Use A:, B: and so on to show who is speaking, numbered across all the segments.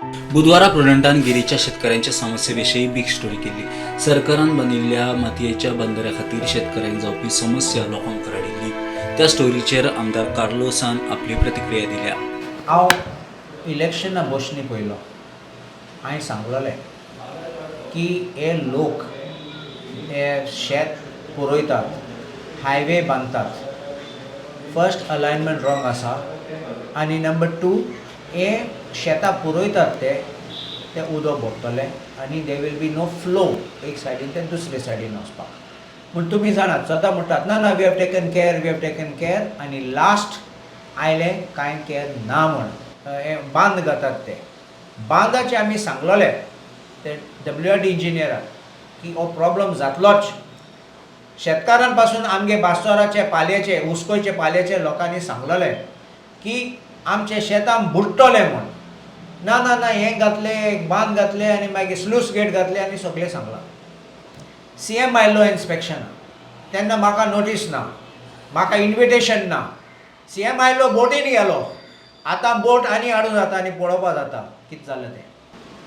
A: बुधवारा प्रुडंटान गिरीच्या शेतकऱ्यांच्या समस्येविशीं big story केली. सरकारान बांदिल्ल्या मातयेच्या बंदरा खातीर शेतकऱ्यांक जावपी समस्या लोकांक हाडिल्ली. त्या स्टोरीचेर आमदार कार्लोसान आपली प्रतिक्रिया दिल्या.
B: हांव इलेक्शना बसनी पयलो हांवें सांगलोलें की हे लोक हे शेत पुरयतात, हायवे बांदतात, फर्स्ट अलायनमेंट रॉंग आसा आनी नंबर टू हे शेतां पुरयतात ते ते उदक भरतले आनी there will be no flow एक सायडीन ते दुसरे सायडीन वचपाक. म्हूण तुमी जाणात, सदां म्हणटात, ना ना, we have taken care, we have taken care. आनी लास्ट आयलें कांय केअर ना म्हण. हें बांद घातात ते बांदाचे आमी सांगलोले ते डब्ल्यू आर डी इंजिनियराक की हो प्रॉब्लम जातलोच. शेतकारां पासून आमगे बास्टोराचे पालयेचे, उसकोयचे पालयेचे लोकांनी सांगलोलें की आमचे शेतां बुडटलें म्हूण. ना ना ना, हें घातलें, बांद घातले आनी मागीर स्लूस गेट घातले आनी सगळें सांगलां. सी एम आयलो इन्स्पेक्शनाक तेन्ना म्हाका नोटीस ना, म्हाका इन्विटेशन ना. सी एम आयलो, बोटीन गेलो. आतां बोट आनी हाडूं जाता आनी पळोवपा जाता कितें जालें तें,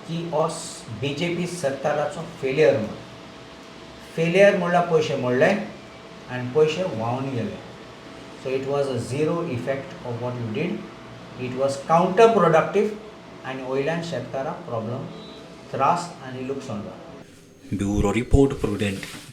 B: की हो बीजेपी सरकाराचो फेलियर म्हूण. फेलियर म्हणल्यार पयशे मोडले आनी पयशे व्हांवन गेले. So it was a zero effect of what you did. It was counter productive आनी वयल्यान शेतकाराक प्रॉब्लम, त्रास आनी लुकसाण जालें.
A: Bureau report, prudent.